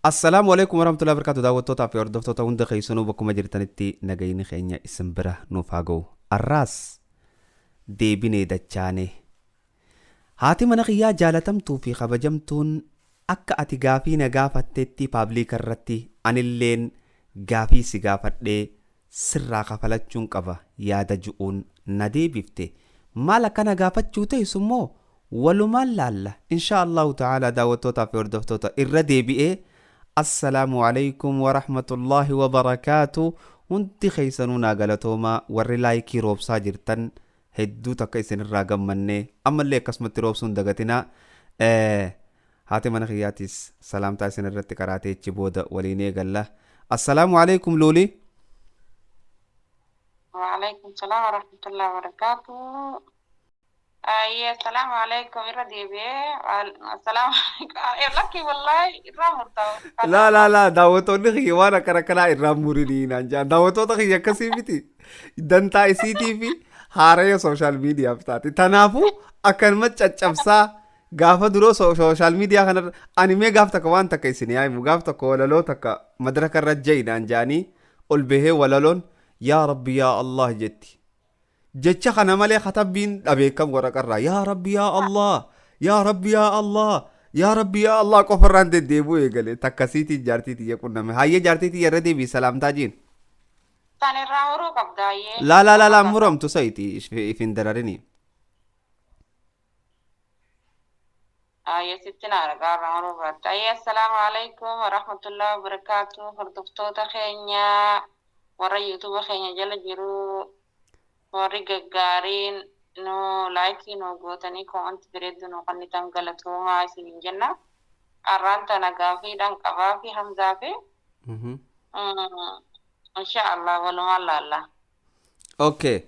Assalaamu alaikum warahmatullahi wabarakatuh. Daawwattootaa fi hordoftoota hunda keessanuu bakkuma jirtanitti nagayni keenya isin bira nuuf haa ga'u. Arraas deebinee dachaane. Haati mana kiyyaa jaalatamtuu fi kabajamtuun akka ati gaafii na gaafattetti paabliika irratti anilleen gaafii si gaafadhee sirraa kafalachuun qaba yaada ju'uun na deebifte. Maal akka na gaafachuu teessu immoo walumaan laalla inshaa Allahu ta'ala. Daawwattootaa fi hordoftoota, irra deebi'ee assalaamu alaikum warahmatullaahi wabarakaatu. Hundi keessanuu naa galatoomaa. Warri like roobsaa jirtan hedduu takka isinirraa gammannee, ammallee akkasumatti roobsuun dagatinaa. Haati mana kiyyaatis salaamtaa isin irratti qaraatee achi booda waliin eegalla. Assalaamu alaikum, Luuli. وعليكم السلام ورحمة الله وبركاته. أي السلام عليكم إرى ديبي. السلام عليكم. لكي والله إرى مرتو. Laa laa laa, daawwattoonni kiyya waan akkana akkanaa irraa murinii naan jedhan. Daawwattoota kiyya akkasii miti. Dantaa isiitii fi haaraya social mediaaf taate. Tanaafuu akkanuma caccabsaa gaafa duroo social media kanarra ani mee gaaf takka waan takka isin yaa'imu, gaaf tokko walaloo takka madaraka irra ja'i naan jedhanii ol bahee walaloon "Yaa Rabbi, yaa Allah" jetti. Jecha kana malee katabbiin dhabeekam waraqarraa "Yaa Rabbi, yaa Allah, yaa Rabbi, yaa Allah, yaa Rabbi, yaa Allah" qofarraan deddeebi'uu eegale. Takkasiitiin jaartii tiyya qunname. Hayyee, jaartii tiyya, irra deebii salaamtaa jiin. Tan irraa muruu qabda ayyee. Laa laa laa laa, muramtu sayti if hin dararini. Ayyee, sitti na argaa, irraa muruu baadha. Ayyee, assalaamu alaikum warahmatullahi wabarakaatu. Hordoftoota keenya warra YouTube keenya jala jiru, warri gaggaariin nu like nu gootanii comment bareedduu nu kennitan, galatoomaa isiniin jenna. Arraan tana gaafiidhaan qabaa fi Hamzaa fi insha Allah walumaan laalla. Okay.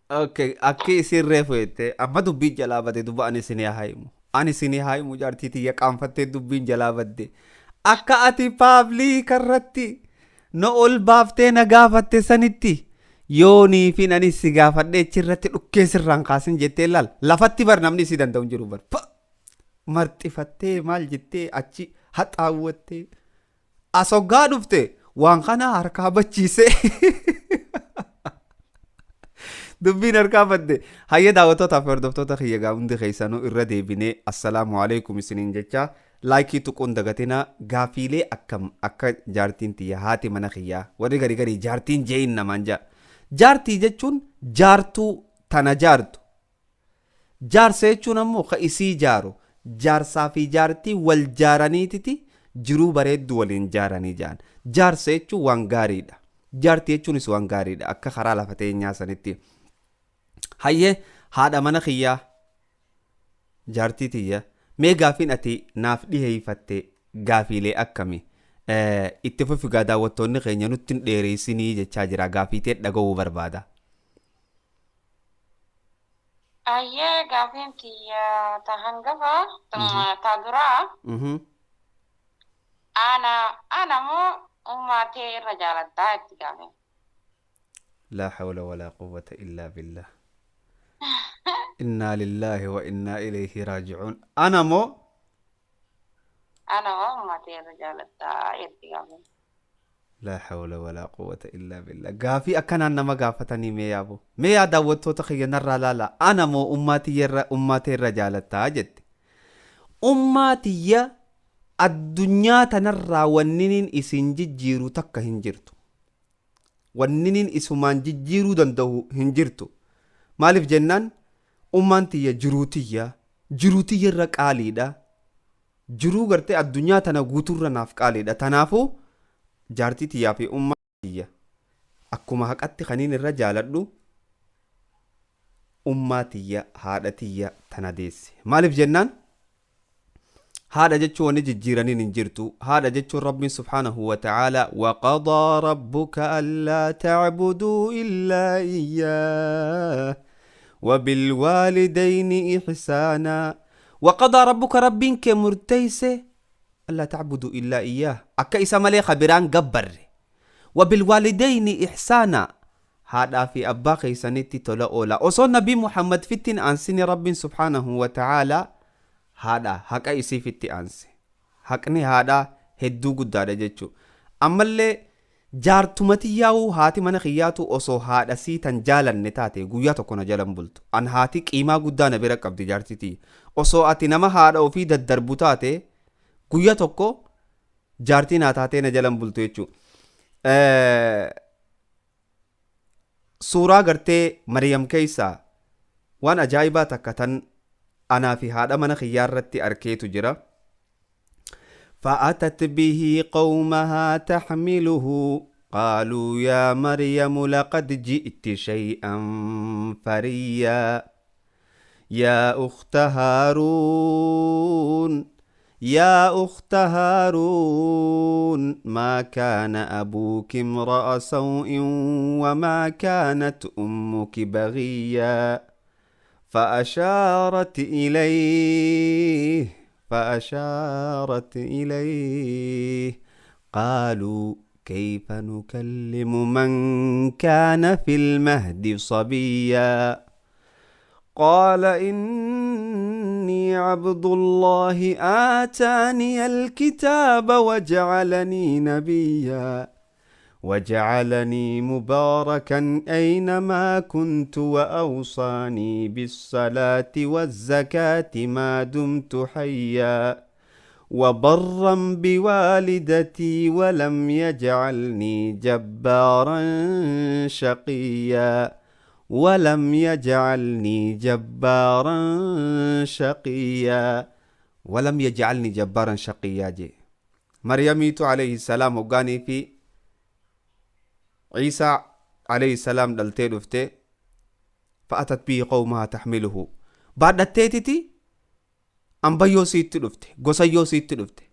Okay, akki isin reefu jette amma dubbiin jalaa badde. Duba ani isin haa himu. Ani isin haa himu, jaartii tiyya qaanfattee dubbiin jalaa badde. Akka ati public irratti na ol baaftee na gaafatte sanitti yoonii fi ani si gaafadhee achirratti dhukkee sirraan kaasin jettee laal lafatti bar namni si danda'u hin jiru bar. Pa! Marxifattee maal jettee achi haxaawwattee asoggaa dhufte waan kana harkaa bachiisee. Dubbiin harkaa badde. Hayya, daawwattootaa fi hordoftoota kiyya gaa hundi keessanuu irra deebinee assalaamu alaikum isiniin jecha, like tuquun dagatina. Gaafiilee akkam akka jaartiin tiyya, haati mana kiyyaa, warri gari gari jaartiin jeeyin namaan jaa. Jaartii jechuun jaartuu tana jaartu. Jaarsa jechuun ammoo ka isii jaaru. Jaarsaa fi jaartii wal jaaraniititi jiruu bareedduu waliin jaaranii jaan. Jaarsa jechuun waan gaariidha. Jaartii jechuunis waan gaariidha akka karaa lafa teenyaa sanitti. Hayyee, haadha mana kiyyaa, jaartii tiyya, mee gaafiin ati naaf dhiheeyfatte gaafiilee akkami? Itti fufigaa, daawwattoonni keenya nutti hin dheeressinii jechaa jira, gaafii tee dhaga'uu barbaada. Ayyee, gaafiin tiyya ta hangafa, ta duraa, ana moo ummaa tee irra jaalattaa itti gaafin. لا حول ولا قوة إلا بالله، إنا لله وإنا إليه راجعون. أنا مو Ana moo ummaa tee irra jaalattaa itti gaafin. لا حول ولا قوة إلا بالله. Gaafii akkanaan nama gaafatanii mee yaabo, mee yaa daawwattoota kiyya narraa laala. Ana moo ummaa tee irra jaalattaa jette. Ummaa tiyya addunyaa tanarraa wanniniin isin jijjiiru takka hin jirtu, wanniniin isumaan jijjiiruu danda'u hin jirtu. Maaliif jennaan, ummaan tiyya jiruu tiyya, jiruu tiyya irra qaaliidha, jiruu gartee addunyaa tana guutuurra naaf qaaliidha. Tanaafuu jaartii tiyyaa fi ummaa tiyya akkuma haqatti kaniin irra jaaladhu ummaa tiyya, haadha tiyya tana deesse. Maaliif jennaan, haadha jechuun wanni jijjiiraniin hin jirtu. Haadha jechuun Rabbiin subhaanahu wa ta'aalaa "وقضى ربك ألا تعبدوا إلا إياه وبالوالدين إحسانا". وقضى ربك, rabbiin kee murteeyse, ألا تعبدوا إلا إياه, akka isa malee kabiraan gabbarre, وبالوالدين إحسانا, haadhaa fi abbaa keeysanitti tola oola. Osoo Nabii Muhammad fittiin aansini, Rabbiin subhaanahu wa ta'aalaa haadha haqa isiifitti aanse. Haqni haadhaa hedduu guddaadha jechuudha. Ammallee jaartuma tiyyaa'uu haati mana kiyyaatu osoo haadha sii tan jaalanne taate guyyaa tokko na jalan bultu. An haati qiimaa guddaa na bira qabdi jaarti tiyya. Osoo ati nama haadha ofii daddarbu taate guyyaa tokko jaartii naa taatee na jalan bultu jechuudha. Suuraa gartee Mariyam keessaa waan ajaa'ibaa takka tan anaa fi haadha mana kiyyaa irratti arkeetu jira. فأتت به قومها تحمله قالوا يا مريم لقد جئت شيئا فريا يا أخت هارون يا أخت هارون ما كان أبوك امرأ سوء وما كانت أمك بغيا فأشارت إليه فأشارت إليه قالوا كيف نكلم من كان في المهد صبيا قال إني عبد الله آتاني الكتاب وجعلني نبيا وجعلني مباركا أينما كنت وأوصاني بالصلاة والزكاة ما دمت حيا وبرا بوالدتي ولم يجعلني جبارا شقيا ولم يجعلني جبارا شقيا ولم يجعلني جبارا شقيا. جي مريميت عليه السلام وقاني في عيسى عليه السلام دلتي دفته فأتت به قومها تحمله بعد التيتي أم سيت دفته قصيو سيت دفته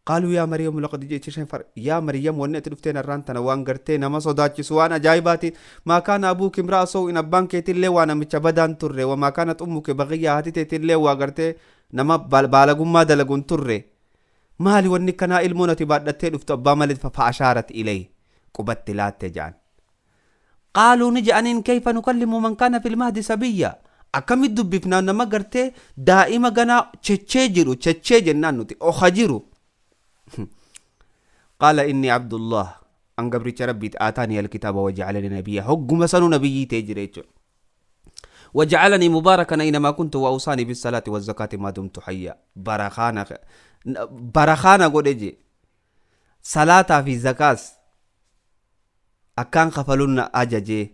قالوا يا مريم لقد جئت شيئا فريا يا مريم ونأت دفتين الرانتنا وان قرتين ما صداتش وانا جايباتي ما كان أبوك امرأ سوء إن أبانك تلي وانا متشبدان تري وما كانت أمك بغية هاتي تلي وقرتي نما بالغم ما دلقون تري مالي ونكنا إلمونة بعد التي دفت أبا ملد فأشارت إليه قبت لا تجان قالوا نجأنين كيف نكلم من كان في المهد سبيا أكم الدبفنا نما قرتي دائما قنا تشجرو تشجر نانوتي أو خجرو قال إني عبد الله أن قبرت ربي آتاني الكتاب وجعلني نبيا هق مسنو نبيي تجريتو وجعلني مباركا أينما كنت وأوصاني بالصلاة والزكاة ما دمت حيا برخانا برخانا قد صلاة في زكاة أكان خفلون أجاجي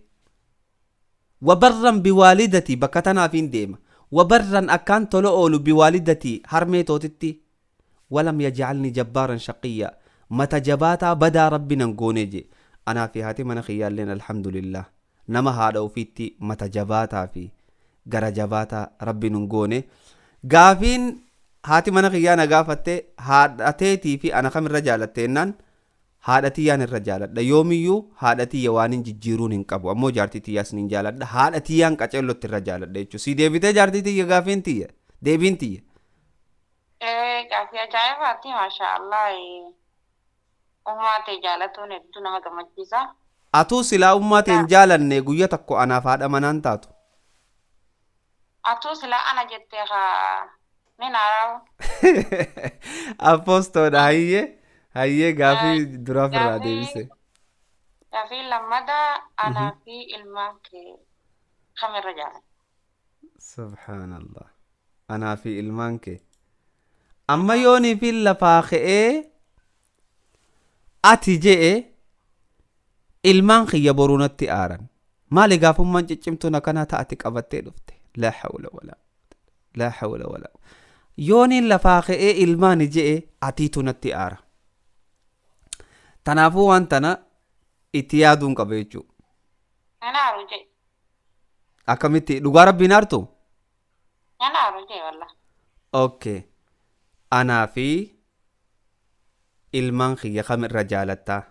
وبرا بوالدتي بكتنا فين ديما وبرا أكان تلؤل بوالدتي هرميتو تتي ولم يجعلني جبارا شقيا متى جباتا بدا ربنا نقونيجي أنا في هاتي من خيال لنا الحمد لله نما هذا وفيتي متى جباتا في غرا جباتا ربنا نقوني قافين هاتي من خيانا قافتي هاتيتي في أنا خمر رجالتينان haadha tiyyaan irra jaaladha yoomiyyuu haadha tiyya waan hin jijjiiruun hin qabu ammoo jaartii tiyyaas nin jaaladha haadha tiyyaan qaceellotti irra jaaladha jechuudha si deebitee jaartii tiyya gaafiin tiyya deebiin tiyya. Gaafii ajaa'ibaati maasha Allah ummaa ta'e jaalatuun hedduu nama gammachiisa. Atuu silaa ummaa ta'e hin jaalanne guyya tokko anaaf haadha manaan taatu. Atuu silaa ana jettee haa ni naarawu. Appostoodha hayyee. Hayyee gaafii duraaf irraa deebise. Gaafii lammadaa anaa fi ilmaan kee kamirra jaalladha? Subhaanallah. Anaa fi ilmaan kee. Amma yoonii fi lafaa ka'ee ati je'e ilmaan kiyya boruu natti aaran. Maali gaafummaan ciccimtuun akkanaa ta'ati qabattee dhufte? Laa hawla walaa laa hawla walaa. Yooniin lafaa ka'ee ilmaani je'e atiitu natti aara. Tanaafuu waan tana itti yaaduun qaba jechuudha. Naaru jee. Akkamitti dhugaa rabbiin aartu? Naaru jee wallah. Okay. Anaa fi ilmaan kiyya kam irra jaalattaa?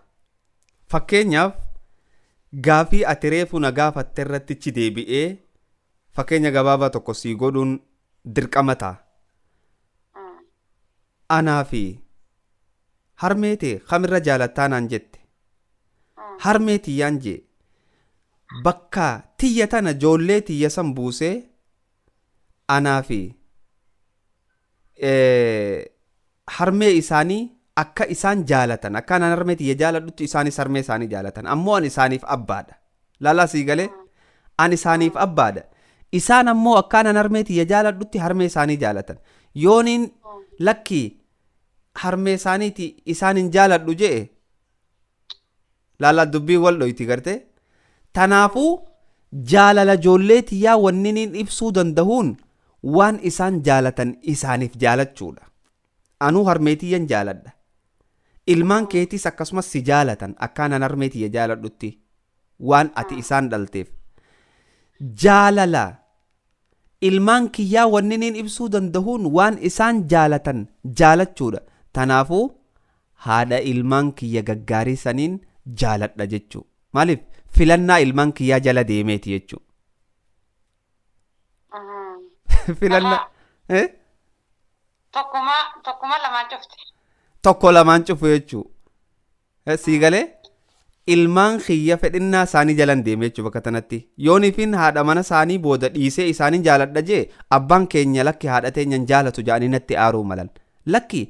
Fakkeenyaaf gaafii ati reefu na gaafatte irratti ichi deebi'ee fakkeenya gabaabaa tokko sii godhuun dirqama ta'a. Anaa fi harmee ta'e kamirra jaalattaa naan jette. Harmee tiyyaan jee bakka tiyya tana joollee tiyya san buusee anaa fi Harmee isaanii akka isaan jaalatan, akka anaan harmee tiyya jaaladhutti isaanis harmee isaanii jaalatan. Ammoo an isaaniif abbaadha. Laalaa sii galee, an isaaniif abbaadha. Isaan ammoo akka anaan harmee tiyya jaaladhutti harmee isaanii jaalatan. Yooniin lakkii harmee isaaniiti isaan hin jaaladhu je'e, laalaa dubbii wal dhoyti garte. Tanaafuu jaalala ijoollee tiyyaa wanni niin ibsuu dandahuun waan isaan jaalatan isaaniif jaalachuudha. Anuu harmee tiyyan jaaladha. Ilmaan keetis akkasumas si jaalatan akka anan harmee tiyya jaaladhutti, waan ati isaan dhalteef. Jaalala ilmaan kiyyaa wanni niin ibsuu dandahuun waan isaan jaalatan jaalachuudha. Tanaafuu haadha ilmaan kiyya gaggaarii saniin jaaladha jechuu. Maaliif? Filannaa ilmaan kiyyaa jala deemeeti jechuu. Filannaa. Tokkuma tokkuma lamaan cufte. Tokko lamaan cufu jechuu. Sii galee, ilmaan kiyya fedhinnaa isaanii jalan deeme jechuu bakka tanatti. Yoonifin haadha mana isaanii booda dhiisee isaaniin jaaladha jee, abbaan keenya lakki haadha teenyan jaalatu jedhanii natti aaruu malan. Lakki,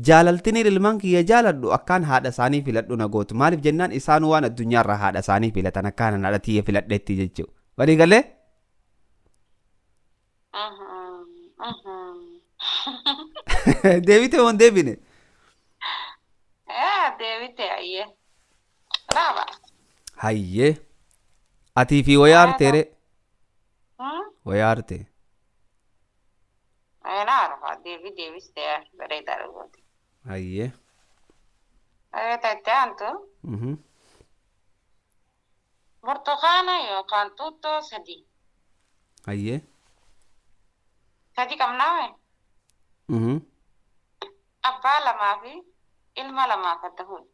jaalaltiniin ilmaan kiyya jaaladhu akkaan haadha isaanii filadhu na gootu. Maaliif jennaan, isaan waan addunyaarraa haadha isaanii filatan akkaan haadha tiyya filadhetti jechuu. Walii galee? Deebite moo hin deebine? Deebite, ayyee. Raaba. Hayyee. Atii fi wayaa arteere? Wayaa arte. Na arfa, deebi deebistee bareedaa goote. Hayyee. Itti aantu. Burtukaana yookaan xuuxxoo 3. Hayyee. 3 qabnaa. Abbaa lamaa fi ilma lamaaf adda fuudhe.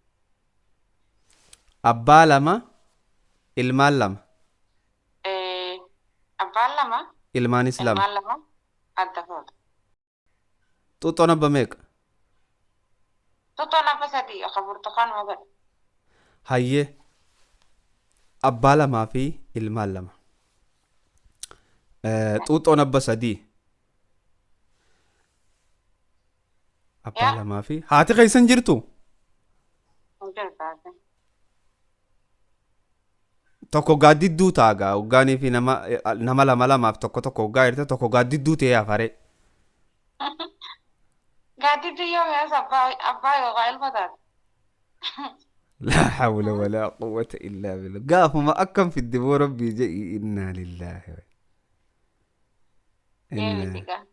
Abbaa lama, ilmaan lama. Abbaan lama. Ilmaanis lama. Ilmaan lama adda fuudhe. Xuuxxoon abba meeqa? Xuuxxoon abba 3 yookaan burtukaanuma godhe. Hayyee. Abbaa lamaa fi ilmaan lama. Xuuxxoon abba 3. Abbaa lamaa fi haati keessan jirtu? Hin jirtu. Tokko gaaddidduu ta'a gaa, hoggaanii fi nama lama lamaaf tokko tokko hoggaa jirte, tokko gaaddidduu ta'ee hafare. Gaaddidduu yoo mi'as abbaa yookaan ilma taate. لا حول ولا قوة إلا بالله. Gaafuma akkam fidde boo, rabbii jedhi, إنا لله Deebiti gaa.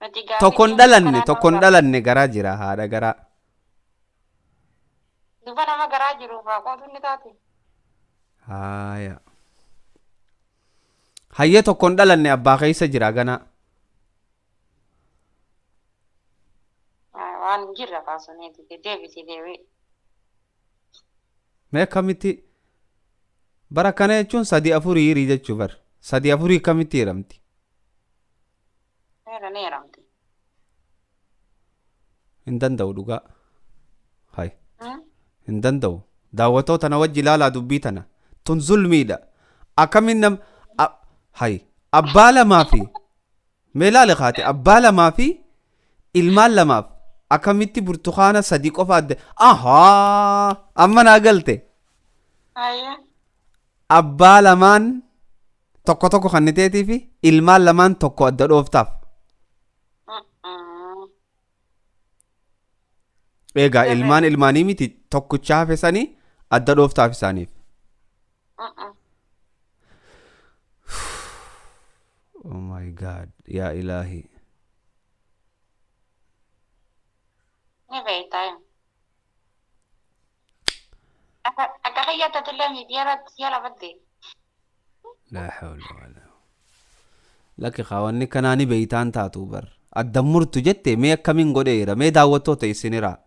Nuti gaaffii Tokkon keenya dhalanne, kanaan tokkon nama dhalanne, garaa jira, haadha garaa. Duba nama garaa jiruuf haa qootu ni taate. Haaya. Hayyee, tokkon dhalanne, abbaa keessa jira ganaa. Waan hin jirre kaasuniiti deebiti deebi. Mee akkamitti bara kana jechuun sadii afurii hirii jechuu bar. Sadii afurii akkamitti hiramti? Seera ni hiramti. Hin danda'u dhugaa. Hay. Hin danda'u. Daawwattoota na wajji ilaalaa dubbii tana. Tun zulmiidha. Akkamiin nam hay, abbaa lamaa fi, mee ilaali kaate, abbaa lamaa fi ilmaan lamaaf akkamitti burtukaana 3 qofa adda? Ahaa, amma naa galte. Hayyee. Abbaa lamaan tokko tokko kan teetii fi ilmaan lamaan tokko adda dhooftaaf. Egaa ilmaan ilmaanii miti, tokkicha hafe sanii adda dhooftaaf isaaniif. Oh my God, yaa ilaahi. Ni beektaa. Akka kiyyaatti miidiyaa irratti si'a lafatte. لا حول ولا lakki, kaawwanni kanaani beeytaan taatu bar. Adda murtu jette, mee akkamiin godheera? Mee daawwattoota isiniraa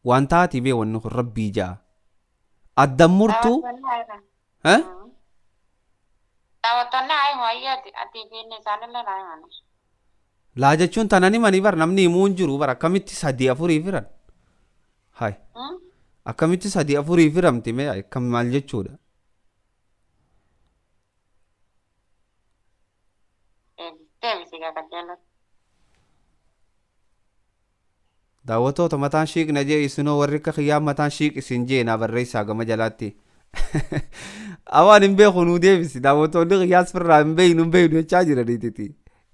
waan taati bee, wanni kun rabbii ja'a adda murtu. Eh? Daawwattoonni haa himu, ayyaati ati fi inni isaanillee naa himan. Laa jechuun tanan himanii bar, namni himuu hin jiru bar. Akkamitti sadii afurii firan? Hay, akkamitti sadii afurii firamti? Mee akkam, maal jechuudha? Deebisi gaa qajeelatti. Daawwattoota mataan shiiq na jee, isinoo warri akka kiyyaa mataan shiiq isin jee naa barreessaa gama jalaatti. Awaan hin beeku, nuu deebisi. Daawwattoonni kiyyaas firraa hin beeynu hin beeynu jechaa jiraniititi.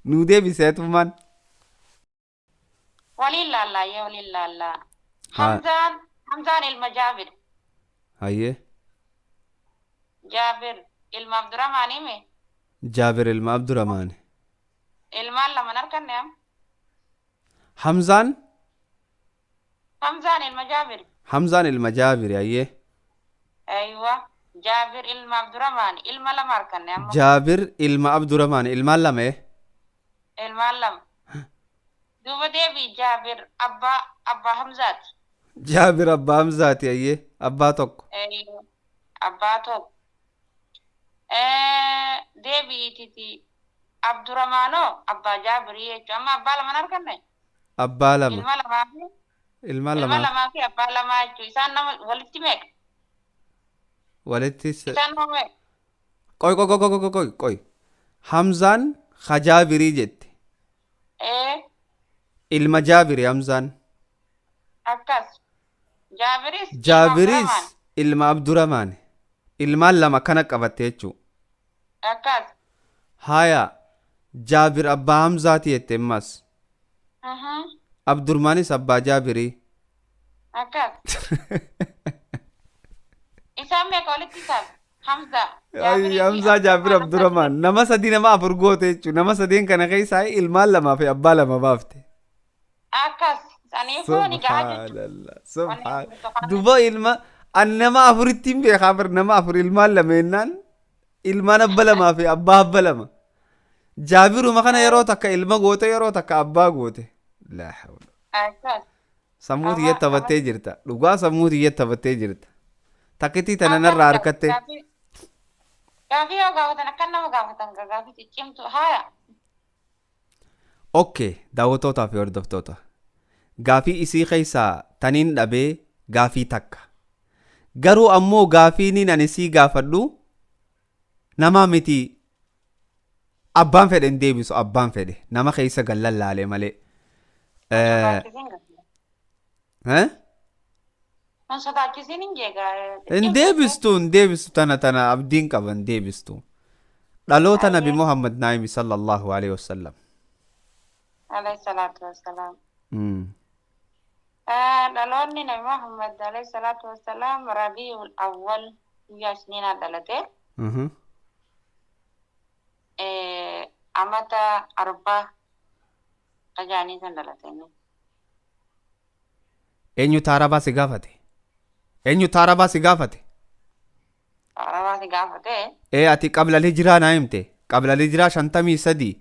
Nuu deebisi atummaan. Waliin laallaa, yee, waliin laallaa. Hamzaan ilma Jaabir. Hayyee. Jaabir ilma Abdurrahmaan hime. Jaabir ilma Abdurrahmaan. Ilmaan lama harkanne am. Hamzaan. Hamzaan ilma Jaabir. Hamzaan ilma Jaabir, hayyee. Aywa. Jaabir ilma Abdurrahmaan, ilma lama harkanne amma. Jaabir ilma Abdurrahmaan, ilmaan lama ee. Ilmaan lama. Duuba deebii, Jaabir abbaa Hamzaati. Jaabir abbaa Hamzaati, hayyee, abbaa tokko. Aywa. Abbaa tokko. Deebi'ititi Abdurrahmaanoo abbaa Jaabirii jechuudha. Amma abbaa lama harkanne. Abbaa lama. Ilma lamaa fi ilmaan ilma lamaa. Lamaa fi abbaa lamaa jechuudha. Isaan nama walitti meeqa? Walitti Isaan nama meeqa? Qoy, qoy, qoy, qoy, qoy, qoy. Hamzaan ka Jaabirii jette. Ee. Ilma Jaabiri Hamzaan. Akkas. Jaabiris ilma Jaabiris Abdurrahmaan. Ilma Abdurrahmaan. Ilmaan lama kana qabatte jechuudha. Akkas. Haya, Jaabir abbaa Hamzaati jette ammas. Abdurmaanis abbaa Jaabirii. Akkas. Isaan meeqa walitti isaan? Hamza. Ay, Hamzaa, Jaabir, Abdurrahmaan. Nama sadi, nama afur goote jechuudha. Nama sadeen kana keessaa ilmaan lamaa fi abbaa lama baafte. Akkas. Saniifuu ni gahaa jechuudha. Subhaanallah. Subhaan. Duba ilma an nama afurittiin beekaa bar, nama afur, ilmaan lama jennaan ilmaan abba lamaa fi abbaa abba lama. Jaabiruma kana yeroo takka ilma goote, yeroo takka abbaa goote. Laa hawla. Akkas. Sammuu xiyya taphattee jirta. Dhugaa sammuu xiyya taphattee jirta. Takkitii tana narraa harkatte. Gaafii yoo gaafatan akkan nama gaafatan, gaafii ciccimtu haaya. Okay, daawwattootaa fi hordoftoota. Gaafii isii keessaa taniin dhabee gaafii takka. Garuu ammoo gaafiin ani sii gaafadhu nama miti, abbaan fedhe hin deebisu, abbaan fedhe nama keessa gallallaale malee. Sodaachisiin gaafii. Eh? Hin sodaachisiin hin jeegaa. Hin deebistu, hin deebistu, tana abdiin qaba hin deebistu. Dhaloota Nabi Muhammad Naayimi sallallahu alaihi wasallam. Alayhi salaatu wassalaam. Dhaloonni Nabi Muhammad alayhi salaatu wassalaam Rabiul Awwal guyyaa Isniinaa dhalate. Amata 40 qajaanii san dhalate inni. Eenyu taarabaa si gaafate? Eenyu taarabaa si gaafate? Arabaa si gaafate. Ee, ati qabla hijiraa naa himte. Qabla hijiraa 53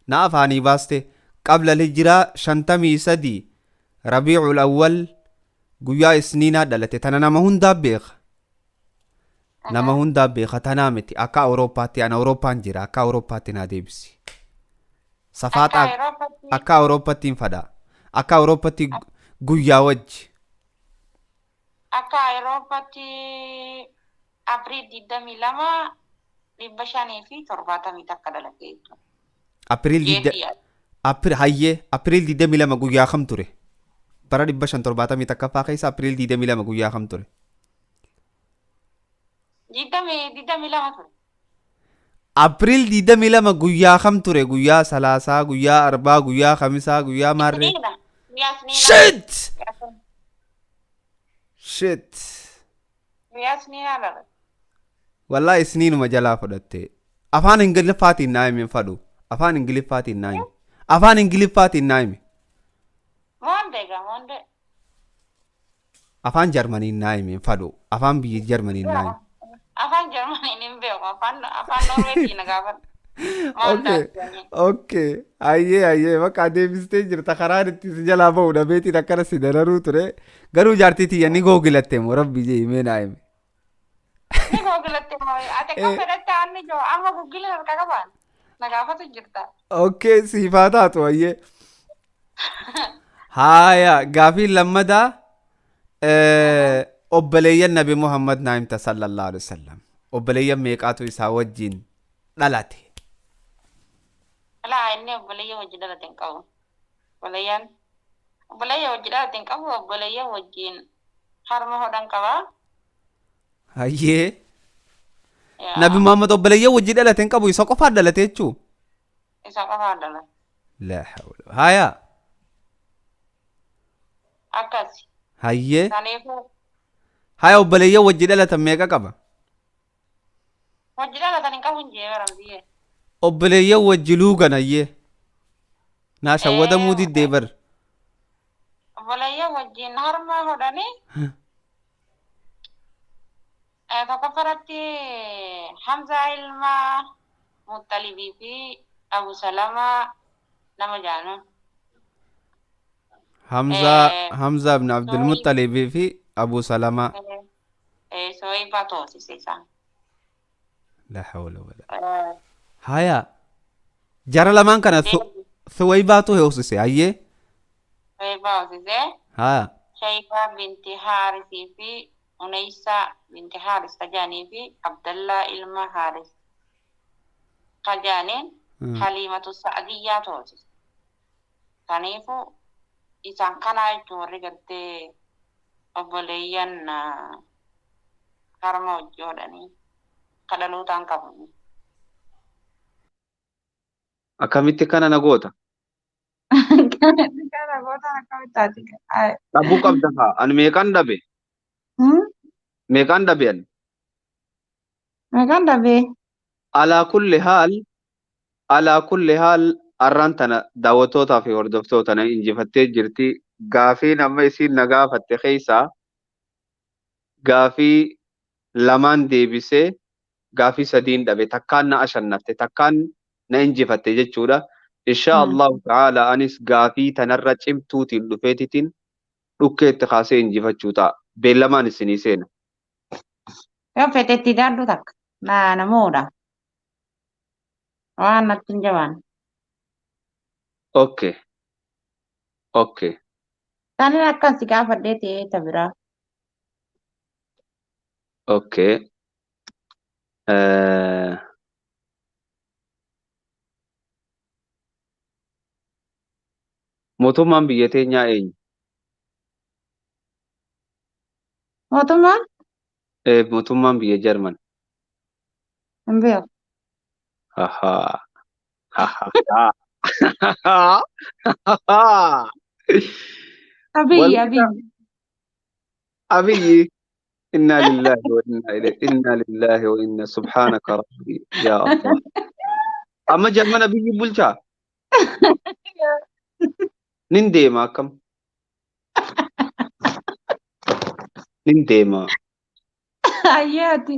na afaanii baaste. Qabla hijiraa 53 Rabiicul Awwal guyyaa Isniinaa dhalate. Tana nama hundaa beeka. Nama hundaa beeka, tanaa miti. Akka Awurooppaatti, ana Awurooppaan jira, akka Awurooppaatti naa deebisi. Akka Safaaxaa Awurooppaatti. Akka Awurooppaatti hin fadha. Akka Awurooppaatti guyyaa wajji. Akka Awurooppaatti Apriil 22 571 dhalate jechuudha. Apriil digda Jeetii. April, hayyee, Apriil 22 guyyaa kam ture? Bara 571ffaa keessa Apriil 22 guyyaa kam ture? 22 ture. Apriil 22 guyyaa kam ture? Guyyaa Salaasaa, guyyaa Arbaa, guyyaa Kamisaa, guyyaa maarree? Isniina. Guyyaa Isniina. Shit! Shit! Guyyaa Isniinaa dhalate. Wallaahi Isniinuma jalaa fudhatte. Afaan Ingiliffaatiin naa himi, hin fadhu. Afaan Ingiliffaatiin naa himi. Afaan Ingiliffaatiin naa himi. Monday gaa, Monday. Afaan Jarmaniin naa himi, hin fadhu. Afaan biyya Jarmaniin naa himi. Afaan Jarmaniin hin beeku. Afaan Norweetii na gaafadhu. Okay. Okay. Ayyee, ayyee, bakka deebistee jirta, karaan itti si jalaa ba'u dhabeetiin akkana si dararuu ture. Garuu jaartii tiyya ni googilatte moo, rabbi jee himee naa himi. Ni googilatte moo, ati akka fedhatte anni joo amma Google harka qabaan na gaafatu jirta. Okay, siif haa taatu, ayyee. Haaya, gaafiin lammadaa, obboleeyyan Nabi Muhammad naa himta sallallahu alaihi wasallam. Obboleeyyan meeqaatu isaa wajjin dhalate? Laa, inni obboleeyyan wajji dhalate hin qabu. Obboleeyyan Obboleeyyan wajji dhalate hin qabu, obboleeyyan wajjiin harma hodhan qaba. Hayyee. Yaa. Nabi Muhammad obboleeyyan wajji dhalate hin qabu, isa qofaa dhalate jechuu? Isa qofaa dhalate. Laa hawla. Haya. Akkasi. Hayyee. Kaniifuu Haya, obboleeyyan wajji dhalatan meeqa qaba? Wajji dhalatan hin qabu hin jee barambiyyee. Obboleeyyan wajji luugan, hayyee. Naa shawwadamuu diddee bar. Obboleeyyan wajjin harma hodhanii tokkoffaratti Hamzaa ilma Muxxalibii fi Abu Salamaa nama jaanu. Hamzaa, Hamzaa ibn Abdul Muxxalibii fi Abu Salamaa. Suwaybaa toosise isaan. La hawla wala. Haya. Jara lamaan kana Suwaybaatu hoosise, hayyee. Suwaybaa hoosise. Haya. Shaybaa binti Haarisii fi Uneysaa binti Haaris kajaanii fi Abdallaa ilma Haaris kajaaniin Haliimatu Sa'diyyaa toosise. Kaniifuu isaan kanaa jechuun warri gartee obboleeyyan harma hojii hodhanii ka dhalootaan qabu. Akkamitti kana na goota? Kana goota akkamitti ati? Dhabuu qabda kaa. Ani meeqan dhabe? Meeqan dhabe ani? Meeqan dhabee? Alaa kulli haal, alaa kulli haal, arraan tana daawwattootaa fi hordoftoota na injifattee jirti. Gaafiin amma isiin na gaafatte keessaa gaafii lamaan deebisee gaafii sadiin dhabe, takkaan na ashannafte, takkaan na injifatte jechuudha. Insha Allahu ta'ala anis gaafii tanarra cimtuutiin dhufeetitiin dhukkeetti kaasee injifachuu ta'a. Beellamaan isinii seena. Yoo fedhe itti daaddu takka. Na namoodha. Waan natti hin jabaan. Okay. Tanin akkan si gaafadhee ta'ee ta biraa. Okay. Mootummaan biyya teenyaa eenyu? Mootummaan? Mootummaan biyya Jarman. Hin beeku. Haha. Haha. Haha. Abiyyi, Abiyyi. Abiyyi. Inna lillahi wa inna ilayhi, inna lillahi wa inna, subhanaka rabbi ya Allah. Amma Jarman Abiyyi bulchaa? Nin deema akkam? Nin deema. Ayyee, ati.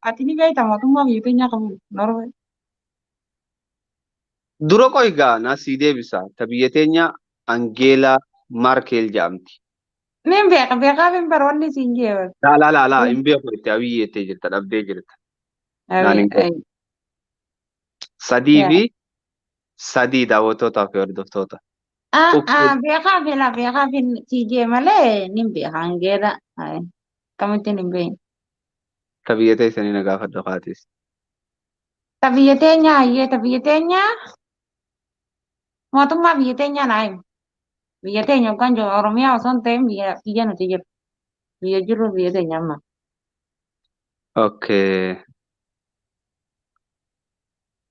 Ati ni beekta mootummaa biyya teenyaa qabu Norway. Dura qoy gaa naa sii deebisa. Ta biyya teenya Angeelaa Maarkeel jedhamti. Nin beeka, beekaa fin baroonni siin jeewan. Laa laa laa laa, hin beeku jettee, Abiyyi jettee jirta, dhabdee jirta. Naan hin qabu. 3 fi 3, daawwattootaa fi hordoftoota. Beekaa fi laa, beekaa fin sii jee malee nin beeka Angeela. Kamittiin hin beekne? Ta biyya teessanii na gaafadhu kaatis. Ta biyya teenyaa, hayyee, ta biyya teenyaa mootummaa biyya teenyaa naa himi. Biyya teenya yookaan jiru Oromiyaa osoo hin ta'in biyya biyya nuti jiru. Biyya jirru, biyya teenya amma. Okay.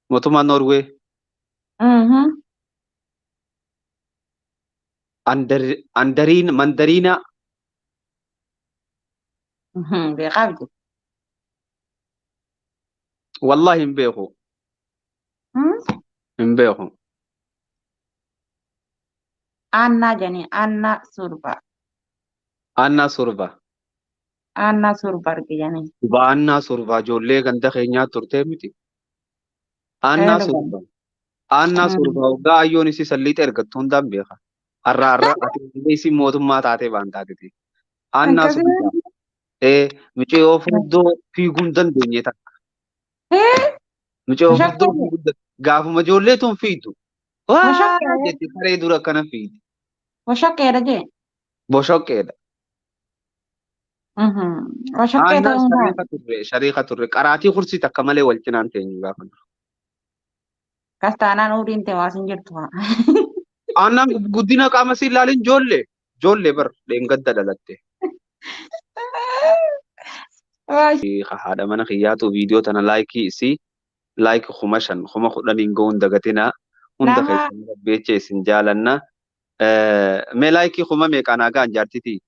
Mootummaan Norwee Andariin Mandariina. Beekaa miti. Wallahi hin beeku. Hin beeku. Annaa jedhanii, Annaa Surba. Annaa Surba. Annaa Surba arge jedhanii. Duba Annaa Surba ijoollee ganda keenyaa turtee miti. Annaa Surba. Annaa Surba waggaa ayyoon isii salliixa ergattu hundaan beeka. Har'a har'a ati illee isii mootummaa taatee baan taateti. Annaa Surba. Mucayyoo furdoo fiiguu hin dandeenye takka. Mucayyoo furdoo fiiguu gaafuma ijoollee tun fiigdu. Waa Boshoqqee. jette saree dura akkana fiigdi. Boshoqqeedha jee. Boshoqqeedha. Boshoqqee Aannan ta'uun isaa. shariika turre, shariika turre, qaraatii kursii takka malee wal cinaan teenyu gaafa dura. Kas taanaan umriin ta'e waas hin jirtu. Aannan guddina qaama si ilaalin ijoollee. Ijoollee bar dheengadda dhalatte. Haadha mana kiyyaatu viidiyoo tana laayikii isii laayikii 5,000 10,000 ga'uun dagatinaa. Hunda keessan rabbi jecha isin jaalanna. Mee laayikii kuma meeqaan haa ga'an jaartitii?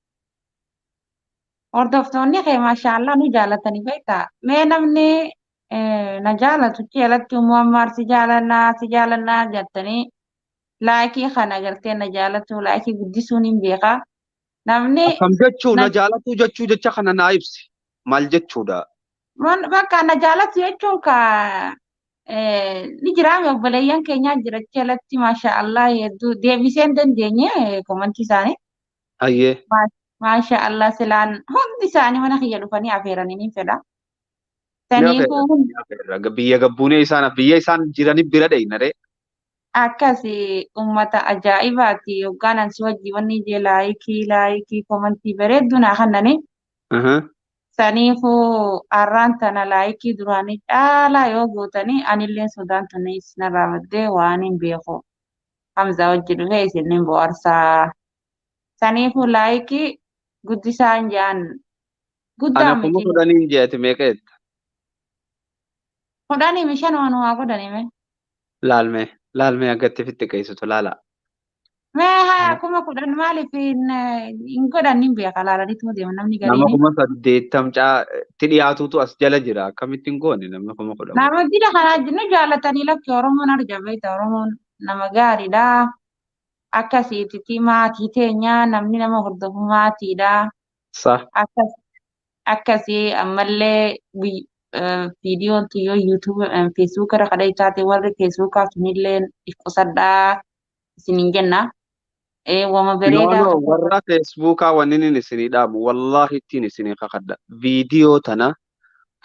Hordoftoonni kee maashaallah nu jaalatanii beektaa. Mee namni na jaalatu alatti Muammaar si jaalannaa si jaalannaa jettanii laayikii kana gartee na jaalatu laayikii guddisuun hin beekaa. Namni Akkam jechuu na jaalatu jechuu jecha kana naa ibsi. Maal jechuudha? Bakka na jaalatu jechuun ka ni jiraame obboleeyyan keenyaa jira alatti maashaallah hedduu deebisee hin dandeenye komantii isaanii. Hayyee. Maashaallah silaan hundi isaanii mana kiyya dhufanii afeeranii ni fedha. Saniifuu Biyya gabbuunee isaan biyya isaan jiranii bira dheeyna ree. Akkas uummata ajaa'ibaati yookaan ansi wajji wanni jee laayikii laayikii komantii bareedduu naa kennanii. Saniifuu har'aan tana laayikii duraanii caalaa yoo gootanii anillee sodaan tuni isinirraa baddee waan hin beeku. Hamzaa wajji dhufee isinin bohaarsaa. Saniifuu laayikii guddisaan jaan guddaa Ana kuma miti. kudhaniin jeeti meeqa jetta? 15 wanumaa godhani mee. Laalmee laalmee aggatti fitti qeessitu laala. Mee haya 10,000 maaliif hin godhan hin beeka laalaniitu deema namni Nama gariin. 80,000 tti dhiyaatutu as jala jira. Akkamitti hin goone namni 10,000? Nama jira kanaa nu jaalatanii lakki Oromoon arja beekta Oromoon nama gaariidha. Akkasiitti maatii teenya namni nama hordofu maatiidha. Sa. Akkas akkasii ammallee viidiyoon tuyyoo yuutuub feesbuuk irra kadha taate warri feesbuukaa sunillee if qusadhaa isiniin jenna. Wama No bareedaa no warra feesbuukaa wanni inni isinii dhaamu wallaahi ittiin isinii kakadha. Viidiyoo tana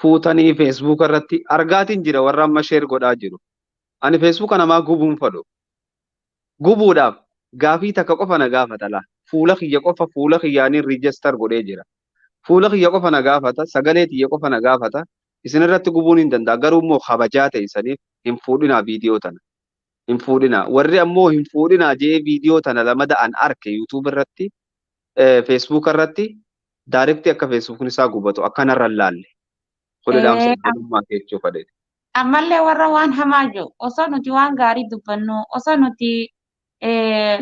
fuutanii feesbuuka irratti argaatiin jira warra amma sheer godhaa jiru. Ani feesbuuka namaa gubuun fadhu. Gubuudhaaf gaafii takka qofa na gaafata laa. Fuula kiyya qofa fuula kiyyaaniin riijistar godhee jira. Fuula kiyya qofa na gaafata sagalee kiyya qofa na gaafata. Isin irratti gubuun hin danda'a garuu immoo kabajaa ta'e isaniif hin fuudhinaa viidiyoo tana. Hin fuudhinaa. Warri ammoo hin fuudhinaa jee viidiyoo tana lamada an arke yuutuub irratti feesbuuka irratti daarektii akka feesbuukni isaa gubatu akkanarra hin laalle. Kuni dhaamsa obbolummaa jechuu fedhe. Ammallee warra waan hamaa jiru osoo nuti waan gaarii dubbannu osoo nuti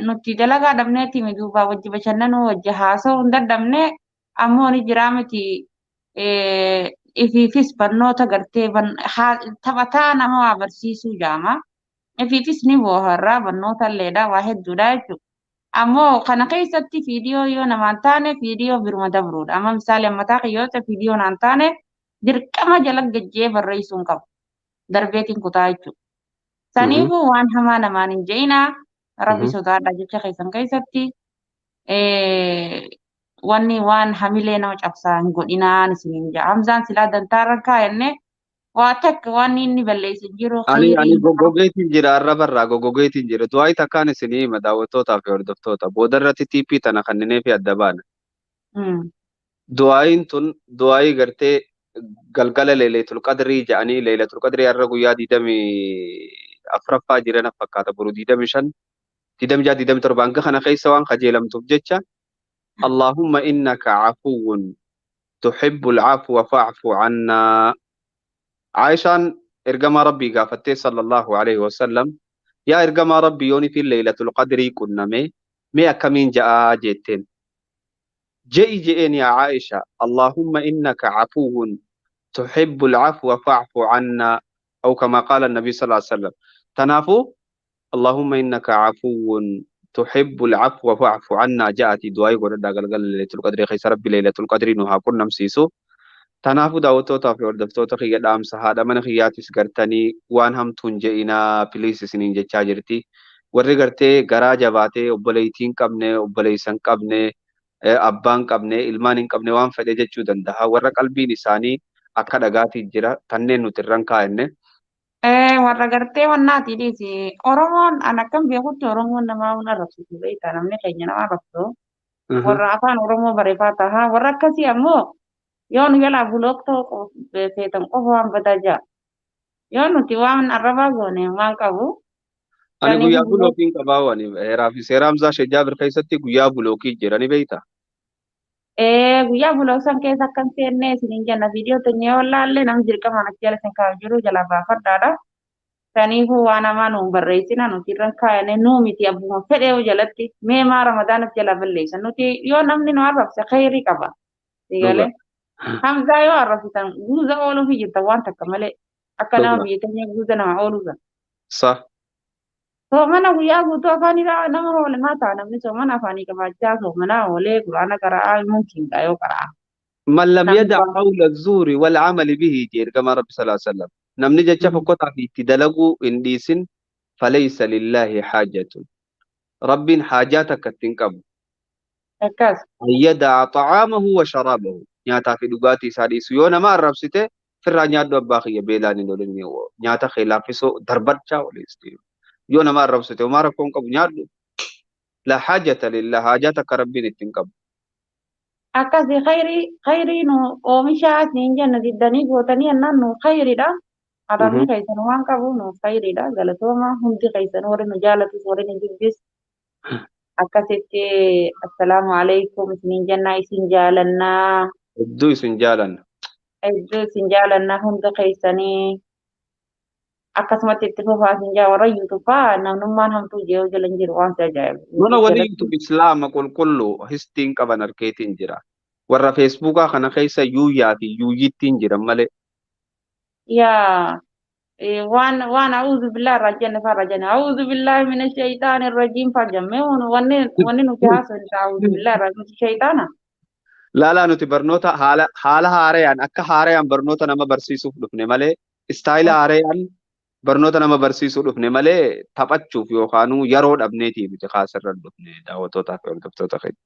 nuti dalagaa dhabneeti duubaa wajji bashannanuu wajji haasa'uu hin dadhabne ammoo ni jiraa miti ifiifis barnoota gartee taphataa nama waa barsiisuu jaama. Ifiifis ni booharraa barnoota illeedha waa hedduudha jechuudha. Ammoo kana keessatti viidiyoo yoo namaan taane viidiyoo biruma dabruudha. Amma misaali ammataa kiyyoota viidiyoo naan taane dirqama jala gajjee barreessuu hin qabu. Darbeetiin kutaa jechuudha. Saniifuu waan hamaa namaan hin je'inaa. Rabbi sodaadha jecha keessan keessatti. Wanni waan hamilee nama cabsaa hin godhinaan isiniin jedha. Hamzaan silaa dantaarra kaayannee waa takka waan inni balleesse hin jiru. Ani ani goggogeetiin jira arrabarraa goggogeetiin jira. Du'aayi takkaan isinii hima daawwattootaa fi hordoftoota. Booda irratti tiippii tana kanneenii fi adda baana. Du'aayiin tun du'aayii gartee galgala Leelatul Qadrii jedhanii Leelatul Qadrii har'a guyyaa 24ffaa jiran fakkaata boru 25 26 27 hanga kana keessa waan kajeelamtuuf jecha Allahumma innaka afuwwun tuhibbul afwa fa'fu annaa. Aishaan ergamaa Rabbii gaafattee sallallahu alaihi wasallam yaa ergamaa Rabbii yooni fi Leelatul Qadrii qunname mee akkamiin ja'aa jetteen. Je'i je'een yaa Aisha Allahumma innaka afuwwun tuhibbul afwa fa'fu annaa aw kama qaala nabi sallallahu alaihi wasallam. Tanaafuu Allahumma innaka afuwwun tuhibbul afwa fa'fu annaa ja'ati du'aa godhadhaa galgala Leelatul Qadrii keessa Rabbi Leelatul Qadrii nu haa qunnamsiisu. Tanaafuu daawwattootaa fi hordoftoota kiyya dhaamsa haadha mana kiyyaatis gartanii waan hamtuun je'inaa piliis isiniin jechaa jirti. Warri gartee garaa jabaatee obboleettii hin qabne, obboleessa hin qabne, abbaa hin qabne, ilmaan hin qabne waan fedhe jechuu danda'a. Warra qalbiin isaanii akka dhagaatii jira tanneen nuti irra hin kaa'enne. Warra gartee wannaati dhiisi. Oromoon an akkam beekutti Oromoon nama hin arrabsitu beektaa namni keenya nama arrabsu. Warra afaan Oromoo bareefaa taha. Warra akkasii ammoo yoo nu jalaa bulook ta'uu feetan qofa waan badaa jira. Yoo nuti waan arrabaa goone waan qabu. Ani Saniifuu guyyaa buloo bulookiin qabaa ani heeraa fi seera Hamzaa Sheekh Jaabir keessatti guyyaa bulookii jira ni beektaa? Guyyaa buloo san keessa akkan seenne isiniin jenna viidiyoo teenya yoo laalle namni dirqamaan achi jala isin kaa'u jiru jalaa baafadhaadha. Saniifuu waan hamaa nuun barreessina nuti irra kaayane nuu miti abbuma fedhee jalatti mee maa ramadaanaf jala balleessa nuti yoo namni nu arrabse khayrii qaba. Dhugaa. Sigalee Hamzaa yoo arrabsitan guuza ooluufi jirta waan takka malee akka nama Dhugaa. biyya teenya guuza nama ooluu sana. Sa. Soomana guyyaa guutuu afaan irraa nama hoole maa ta'a namni soomana afaanii qabaachaa soomana oolee quraana qara'aa mumkin yoo qara'a. من لم Namni يدع waan قول الزور والعمل به جير كما رب صلى الله عليه وسلم نمني جتشا فكوتا في تدلقوا إن ديسن فليس لله حاجة رب حاجاتك تنقب akkas. أن يدع طعامه وشرابه نياتا في دغاتي ساديس يونا ما الربسته فرا نيادو باخي بيلاني دولني نياتا خلافسو دربتشا وليستي يونا ما الربسته وما ركون قب نيادو لا حاجة لله حاجاتك ربي تنقب Akkasi khayrii khayrii nu oomishaa siin jenna diddanii gootanii jennaan nu khayriidha. Arrabni keessan waan qabu nu khayriidha. Galatooma hundi keessan warri nu jaalatus warri nu jibbis akkasitti assalaamu alaikum isiniin jennaa isin jaalannaa. Hedduu isin jaalanna. Hedduu isin jaalannaa hunda keessanii akkasumatti itti fufaa isin jaa warra yuutufaa namnummaan hamtuu jee jala hin jiru waan si ajaa'ibu. Mana Yuutuub wali jalatti YouTube Islaama qulqulluu histiin qaban arkeetiin jira. Warra Feesbuukaa kana keessa yuuyyaa fi yuuyyittiin jiran malee. Yaa waan waan a'uudhu billahi irraa jenne faa irraa jenne a'uudhu billahi mina shaytaani rajiim faa jenne wanni wanni nuti haasofnu a'uudhu billahi irraa nuti shaytaana. Laalaa nuti barnoota haala haala haarayaan akka haarayaan barnoota nama barsiisuuf dhufne malee istaayila haarayaan barnoota nama barsiisuu dhufne malee taphachuuf yookaanuu yeroo dhabneetii miti kaasirra dhufne daawwattootaa fi hordoftoota keenya.